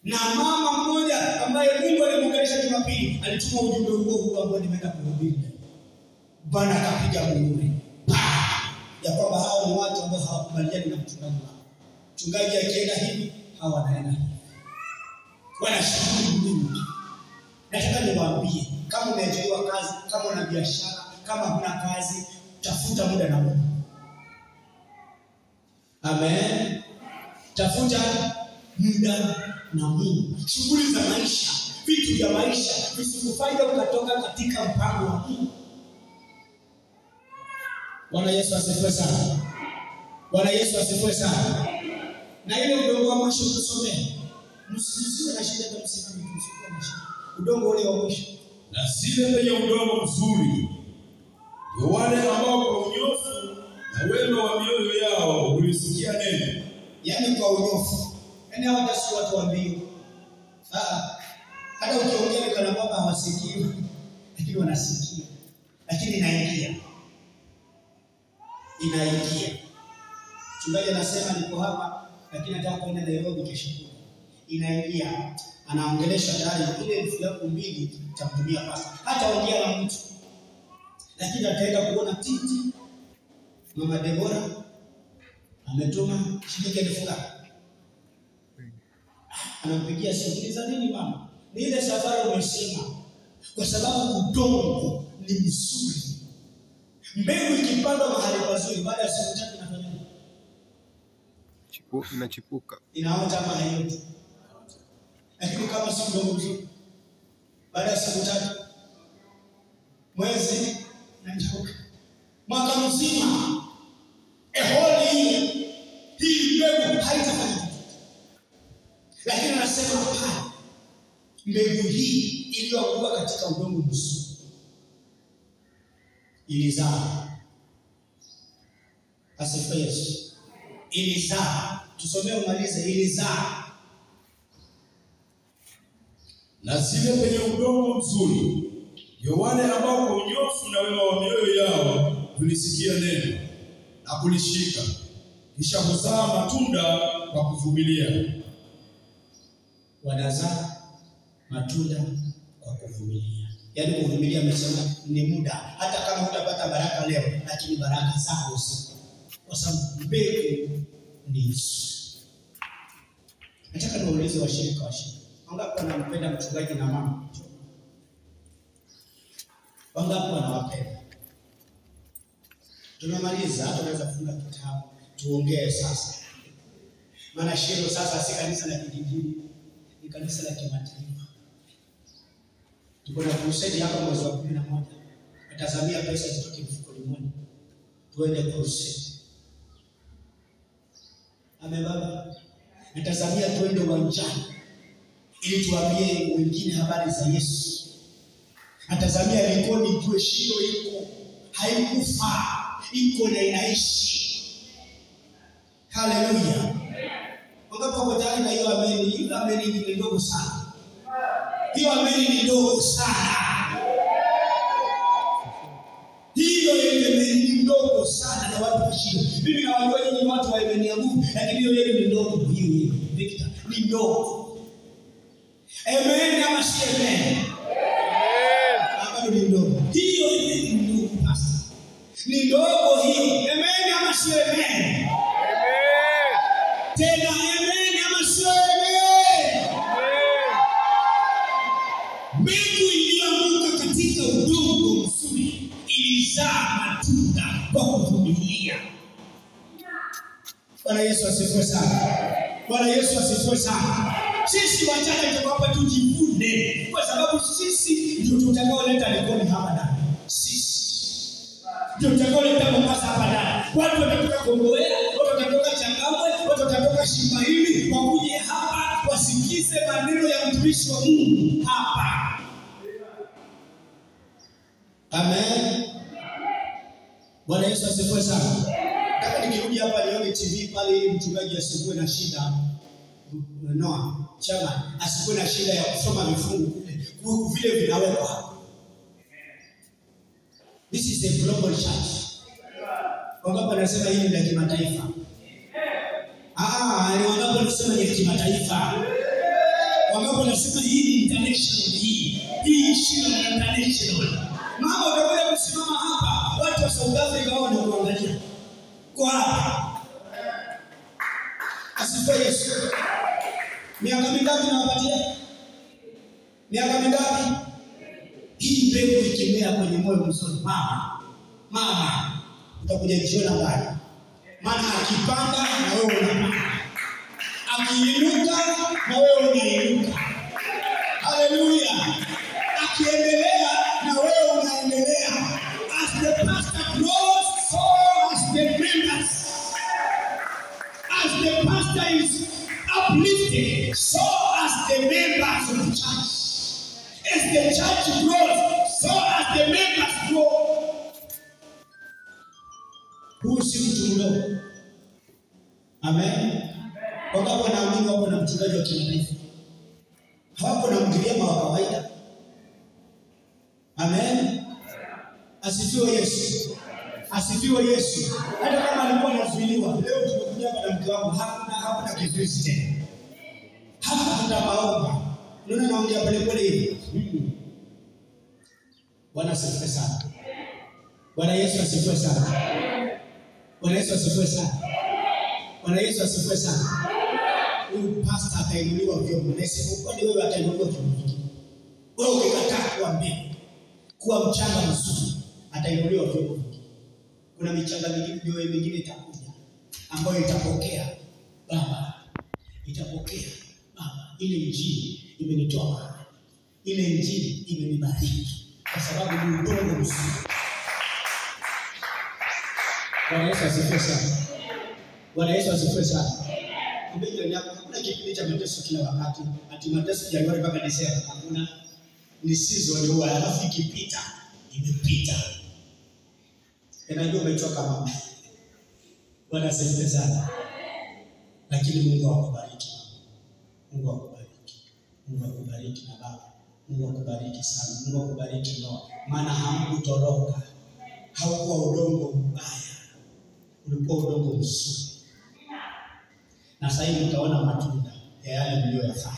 Na mama mmoja ambaye Mungu alimuongelesha Jumapili, alituma ujumbe huo huo ambao nimeenda kuhubiri. Bwana akapiga muhuri. Pa! Ya kwamba hao ni watu ambao hawakubaliani na mchungaji wao. Mchungaji akienda hivi, hawa wanaenda hivi. Wanashukuru Mungu. Nataka niwaambie, kama umeajiriwa kazi, kama una biashara, kama huna kazi, tafuta muda na Mungu. Amen. Tafuta muda na Mungu. Shughuli za maisha, vitu vya maisha visikufanye ukatoka katika mpango wa Mungu. Bwana Yesu asifiwe sana. Bwana Yesu asifiwe sana. Na ile udongo wa mwisho tusomee. Msiwe na shida hata msimame, msiwe na shida. Udongo ule wa mwisho. Na zile penye udongo mzuri ndio wale ambao kwa unyofu na wema wa mioyo yao hulisikia neno. Yaani kwa unyofu. Yaani hawa si watu wa mbio. Hata ukiongea kana kwamba hawasikii, lakini wanasikia. Lakini inaingia. Inaingia. Mchungaji anasema niko hapa lakini nataka kwenda Nairobi kesho. Inaingia. Anaongelesha tayari ile 2000 itamtumia pasta. Hata ongea na mtu. Lakini ataenda kuona titi. Mama Debora ametuma shilingi 1000. Anampigia simu, za nini mama? Ni ile safari umesema. Kwa sababu udongo ni mzuri. Mbegu ikipandwa mahali pazuri baada ya siku tatu inafanya nini? Inachipuka. Inaota kama hayo. Lakini kama si udongo mzuri, baada ya siku tatu, mwezi inanyauka. Mwaka mzima, eholi hii mbegu haitafanya kitu. Lakini anasema hapana, mbegu hii iliyokuwa katika udongo mzuri ilizaa. Asifiwe Yesu. Ilizaa. Tusomee umalize. Ilizaa. Na zile penye udongo mzuri ndio wale ambao kwa unyofu na wema wa mioyo yao kulisikia neno na kulishika, kisha kuzaa matunda kwa kuvumilia. Wanazaa matunda kwa kuvumilia. Yaani kuvumilia amesema ni muda. Hata kama hutapata baraka leo, lakini baraka zako zipo. Kwa sababu mbegu ni Yesu. Nataka niwaulize washirika washirika. Wangapi wanampenda mchungaji na mama? Wangapi wanawapenda? Tumemaliza, hata unaweza kufunga kitabu, tuongee sasa. Maana Shilo sasa si kanisa la kijijini, ni kanisa la kimataifa. Tuko na crusade hapa mwezi wa 11. Natazamia pesa zitoke mfukoni mwenu. Tuende crusade. Amen baba. Natazamia tuende uwanjani ili tuambie wengine habari za Yesu. Natazamia Likoni ijue Shilo iko, haikufa, iko na inaishi. Haleluya. Wangapi wako tayari na hiyo ameni? Hiyo ameni ni ndogo sana. Hiyo ameni ni ndogo sana. Hiyo ameni ni ndogo sana na watu wa Shilo. Mimi nawajua nyinyi watu wa ameni ya nguvu, lakini hiyo yenu ni ndogo. Hiyo hiyo Victor ni ndogo. Amen ama si amen? Amen. Ni ndogo. Hiyo ni ndogo pastor. Ni ndogo hiyo. Amen ama si amen? Amen. Tena amen ama si amen? asifiwe sana. Bwana Yesu asifiwe sana. Sisi wachache tuko hapa tujivune, kwa sababu sisi ndio tutakaoleta Likoni hapa ndani. Sisi ndio tutakaoleta Mombasa hapa ndani. Watu watatoka Kongowea, watu watatoka Changamwe, watu watatoka Shimbaili, wakuje hapa wasikize maneno ya mtumishi wa Mungu hapa. Amen. Bwana Yesu asifiwe sana. Kama nikirudi hapa nione TV pale ili mchungaji asikuwe na shida. Noah, chama asikuwe na shida ya kusoma vifungu kule vile vinawekwa hapa. This is a global church. Wangapi wanasema hili ni la kimataifa? Ni wangapi wanasema ni kimataifa? Wangapi wanasema hii ni international hii? Hii sio international. Mama utakuja kusimama hapa, watu wa South Africa wao wanakuangalia. Kwa hapa. Asifiwe Yesu. Miaka mingapi nawapatia? Miaka mingapi? Hii mbegu ikimea kwenye moyo mzuri, mama, mama, utakuja jiona mbali. Maana akipanda na wewe unapanda, akiinuka na wewe unainuka. Haleluya! Akiendelea na wewe unaendelea. As the pastor grows, so as the members. As the pastor is uplifted, so as the members of the church. As the church grows, so as the members grow. Huyu si mtu mdogo. Amen. Wangapi wanaamini wako na mchungaji wa kimataifa? Hawako na mgiriama wa kawaida. Amen. Asifiwe Yesu. Asifiwe Yesu. Hata kama alikuwa anazuiliwa, leo tumekuja hapa na mke wangu, hakuna kizuizi tena. Hapa tutapaomba. Unaona naongea pole pole hivi. Bwana asifiwe sana. Bwana Yesu asifiwe sana. Bwana Yesu asifiwe sana. Bwana Yesu asifiwe sana. Huyu pastor atainuliwa vyombo. Na isipokuwa ni wewe atainuliwa vyombo vingine. Wewe ukikataa kuwa mbegu, kuwa mchanga mzuri, atainuliwa vyombo vingine. Kuna michanga mingine, mioyo mingine itakuja ambayo itapokea baba, itapokea baba, ile injili imenitoa mahali, ile injili imenibariki, kwa sababu ni udongo mzuri. Bwana Yesu asifiwe sana. Bwana Yesu asifiwe sana. Kumbe jirani yako, hakuna kipindi cha mateso kila wakati. Ati mateso Januari mpaka Desemba, hakuna. Ni season huwa, alafu ikipita, imepita. Najua umechoka mama. Bwana asifiwe sana. Lakini Mungu akubariki. Mungu akubariki. Mungu akubariki na baba. Mungu akubariki sana. Mungu akubariki Noah. Maana hamkutoroka. Haukuwa udongo mbaya. Ulikuwa udongo mzuri. Na sasa hivi mtaona matunda ya yale mlioyafanya.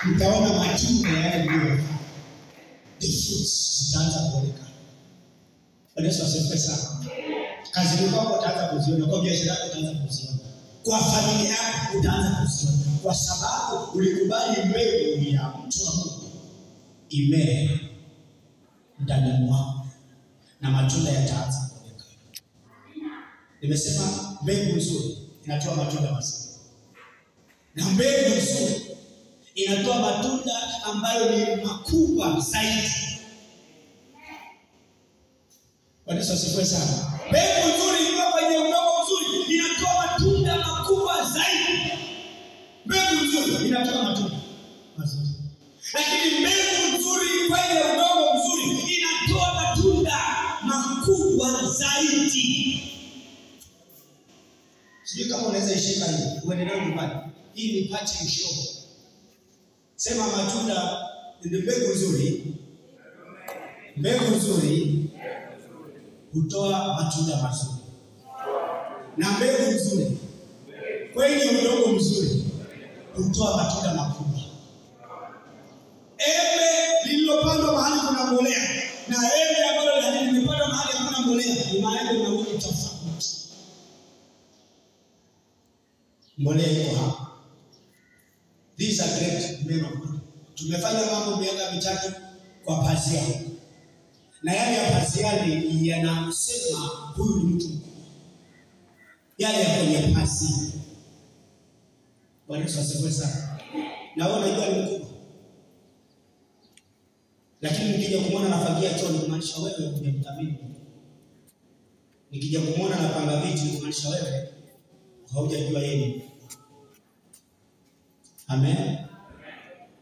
Mtaona matunda ya yale mlioyafanya. The fruits zitaanza kuonekana. Bwana Yesu asifiwe sana. Kazini kwako utaanza kuziona, kwa biashara yako utaanza kuziona, kwa familia yako utaanza kuziona, kwa sababu ulikubali mbegu ya mtu wa Mungu imee ndani mwako na matunda yataanza kuonekana. Nimesema mbegu nzuri inatoa matunda mazuri, na mbegu nzuri inatoa matunda ambayo ni makubwa zaidi. Bwana Yesu asifiwe sana. Mbegu nzuri ikiwa kwenye udongo mzuri inatoa matunda makubwa zaidi. Mbegu nzuri inatoa matunda mazuri. Lakini mbegu nzuri kwenye udongo mzuri inatoa matunda makubwa zaidi. Sijui kama unaweza ishika hii, uende nayo nyumbani. Hii ni parting show. Sema matunda ni mbegu nzuri. Mbegu nzuri hutoa matunda mazuri. Na mbegu nzuri kwenye udongo mzuri hutoa matunda makubwa. Embe lililopandwa mahali kuna mbolea na embe ambalo limepandwa mahali hakuna mbolea ni maembe mawili tofauti. Mbolea iko hapa. These are great men of God. Tumefanya mambo miaka mitatu kwa pazia. Na yale ya paziani yanasema huyu ni mtu mkubwa. Yale ya kwenye pazia. Bwana Yesu asifiwe sana. Na wewe unajua ni mkubwa. Lakini nikija kumuona anafagia choo ni kumaanisha wewe hujamthamini. Nikija kumuona anapanga viti ni kumaanisha wewe haujajua yeye ni mkubwa. Amen.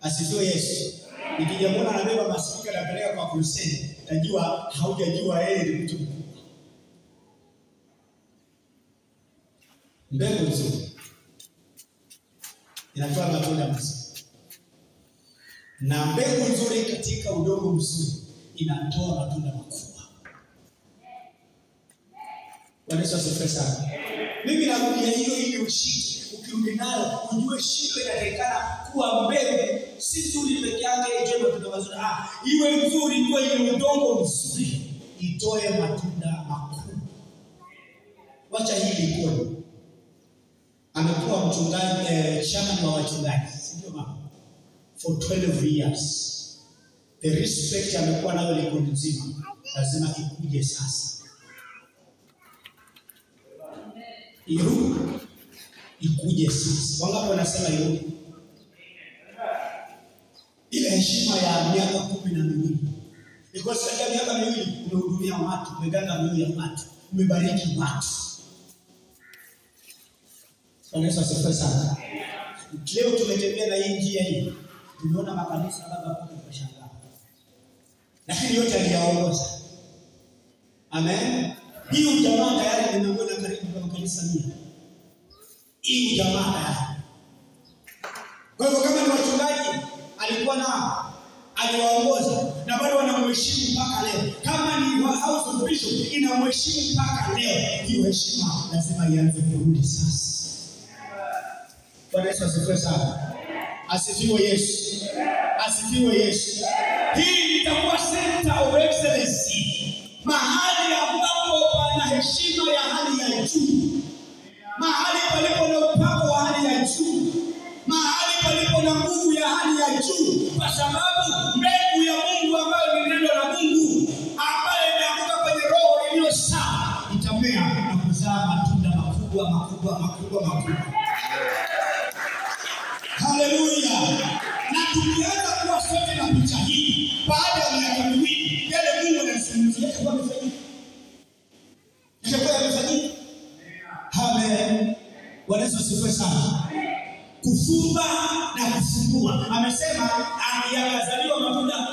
Asifiwe Yesu. Nikija muona anabeba maspika anapeleka kwa crusade, tajua haujajua yeye ni mtu mkubwa. Mbegu nzuri inatoa matunda mazuri. Na mbegu nzuri katika udongo mzuri inatoa matunda makubwa. Bwana Yesu asifiwe sana. Mimi narudia hiyo ili ushike, ukirudi nayo ujue shilo inatakikana kuwa mbegu si nzuri peke yake itoe matunda mazuri. Iwe nzuri iwe udongo mzuri itoe matunda makubwa. Wacha hili ikoje. Amekuwa mchungaji, chairman wa wachungaji, si ndio mama? For 12 years. The respect amekuwa nayo Likoni nzima lazima ikuje sasa. Irudi ikuje sasa. Wangapi wanasema irudi? Ile heshima ya miaka 12. Because katika miaka miwili umehudumia watu, umeganga mioyo ya watu, umebariki watu. Bwana Yesu asifiwe sana. Leo tumetembea na hii njia hii. Tumeona makanisa baba mpaka tukashangaa. Lakini yote aliyaongoza. Amen. Hii ujamaa tayari nimeona karibu kwa makanisa 100. Hii ujamaa tayari. Kwa hivyo kama ni wachungaji alikuwa nao, aliwaongoza na bado wanamheshimu mpaka leo. Kama ni House of Bishop inamheshimu mpaka leo. Hiyo heshima lazima ianze kurudi sasa. Bwana Yesu asifiwe sana. Asifiwe Yesu. Asifiwe Yesu. Hii itakuwa center of excellence. Mahali ambapo pana heshima ya hali ya juu. Mahali palipo na upako wa hali ya juu. Mahali palipo na nguvu ya hali ya juu. Kwa sababu mbegu ya Mungu ambayo ni neno la Mungu ambayo imeanguka kwenye roho iliyo sawa itamea na kuzaa matunda makubwa makubwa makubwa makubwa. Haleluya. Na tukianza kuwa sote na picha hii baada ya miaka miwili yale Mungu anazungumzia yatakuwa yamefanyika. Yatakuwa yamefanyika. Amen. Bwana Yesu asifiwe sana. Kufumba na kufumbua. Amesema yakazaliwa matunda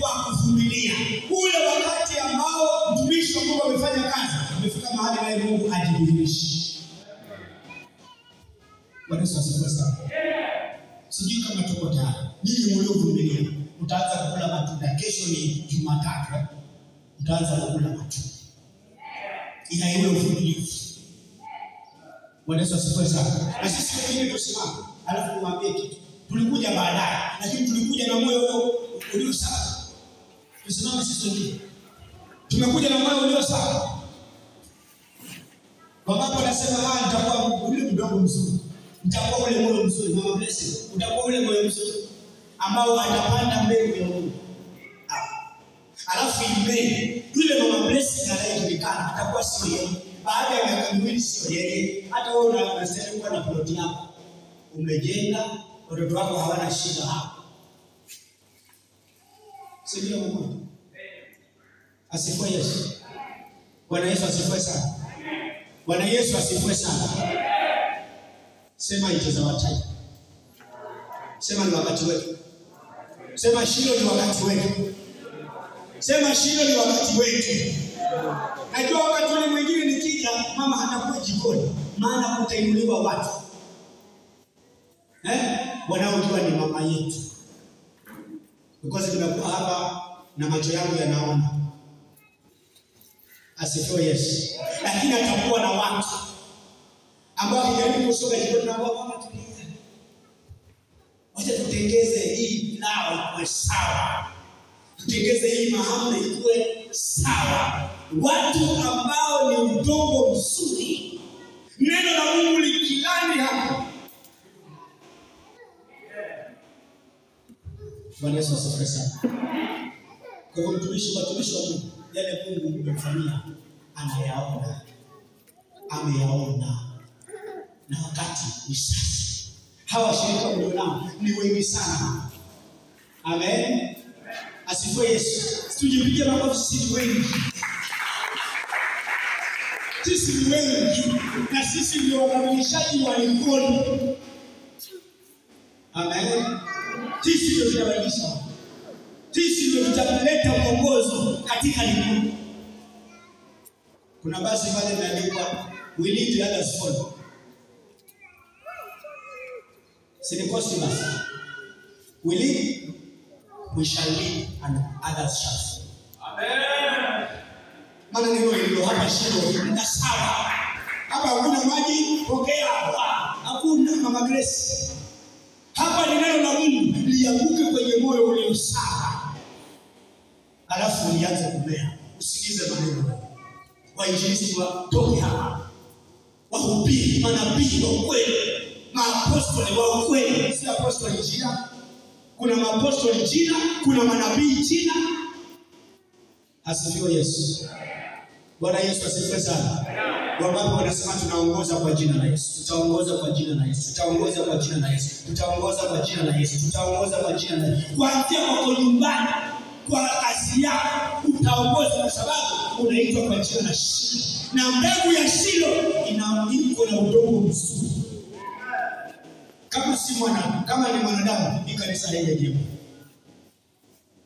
kwa kuvumilia. Ule wakati ambao mtumishi wa Mungu amefanya kazi, amefika mahali naye Mungu ajidhihirishe. Bwana Yesu asifiwe sana. Sijui kama tuko tayari. Ninyi mliovumilia mtaanza kukula matunda. Kesho ni Jumatatu. Mtaanza kukula matunda. Ila yule uvumilivu. Bwana Yesu asifiwe sana. Na sisi wengine tusimame, alafu niwaambie kitu. Tulikuja baadaye, lakini tulikuja na moyo huo ulio sawa. Tusimame sisi wengine. Tumekuja na moyo ulio sawa. Wangapi wanasema nitakuwa ule mdogo mzuri. Nitakuwa ule moyo mzuri, mama Blessing. Utakuwa ule moyo mzuri ambao atapanda mbegu ya Mungu. Alafu imbe yule mama Blessing anayejulikana atakuwa sio yeye. Baada ya miaka miwili sio yeye. Hata wewe unasema kuwa na plot yako. Umejenga, watoto wako hawana shida hapo. Sio Mungu. Asifiwe Yesu. Bwana Yesu asifiwe sana. Bwana Yesu asifiwe sana. Sema it is our time. Sema ni wakati wetu. Sema Shilo ni wakati wetu. Sema Shilo ni wakati wetu. Najua wakati ule mwingine nikija mama hatakuwa jikoni, maana kutainuliwa watu. Wanaojua ni mama yetu. Because nimekuwa hapa na macho yangu yanaona. Asifiwe Yesu. Lakini atakuwa na watu ambao wakijaribu kusonga jikoni na wao, mama tulia. Wacha tutengeze hii pilau ikuwe sawa. Tutengeze hii mahamri ikuwe sawa. Watu ambao ni udongo mzuri. Neno la Mungu likilani hapo. Bwana Yesu asifiwe sana. Kwa hivyo mtumishi, watumishi wa Mungu, yale Mungu umemfanyia anayaona, ameyaona, na wakati ni sasa. Hawa washirika mlionao ni wengi sana. Amen. Asifiwe Yesu. Tujipigie makofi, sisi wengi. Sisi ni wengi na sisi ndio wakamilishaji wa Likoni. Amen. Sisi ndio tutabadilisha. Sisi ndio tutaleta mwongozo katika Likoni. Kuna basi pale imeandikwa we lead others follow. Sinikosi basi. We lead, we shall lead and others shall follow. Amen. Maana neno hilo hapa Shilo na sawa. Hapa hakuna maji, pokea hapa. Hakuna Mama Grace. Hapa ni neno la Mungu lianguke kwenye moyo ulio sawa. Alafu lianze kumea. Usikize maneno. Wainjilisti watoke hapa. Wahubiri, manabii wa ukweli, maapostoli wa ukweli, si apostoli jina. Kuna maapostoli jina, kuna manabii jina. Asifiwe Yesu. Bwana Yesu asifiwe sana. Wangapi wanasema tunaongoza kwa jina la Yesu? Tutaongoza kwa jina la Yesu. Tutaongoza kwa jina la Yesu. Tutaongoza kwa jina la Yesu. Tutaongoza kwa jina la Yesu. Kuanzia kwako nyumbani, kwa kazi yako, utaongoza kwa sababu unaitwa kwa jina la Shilo. Na mbegu ya Shilo iko na udongo mzuri. Kama si mwana, kama ni mwanadamu, ni kanisa haingejengwa.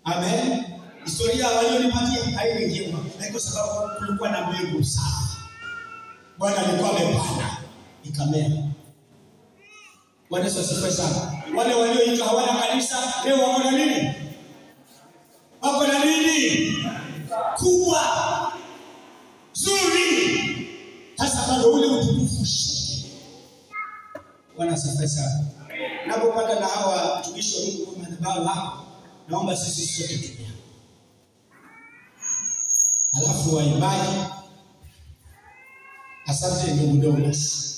Amen. Historia walionipatia haingejengwa. Na kwa sababu kulikuwa na mbegu safi. Bwana alikuwa amepanda ikamea. Bwana Yesu asifiwe sana. Wale walioitwa hawana kanisa leo wako na nini? Wako na nini? Kubwa. Zuri. Sasa bado ule utukufu ushuke. Bwana asifiwe sana. Napopata na hawa watumishi wa Mungu kwa madhabahu hapa, naomba sisi sote tuwe. Alafu waimbaji, asante ndugu Douglas.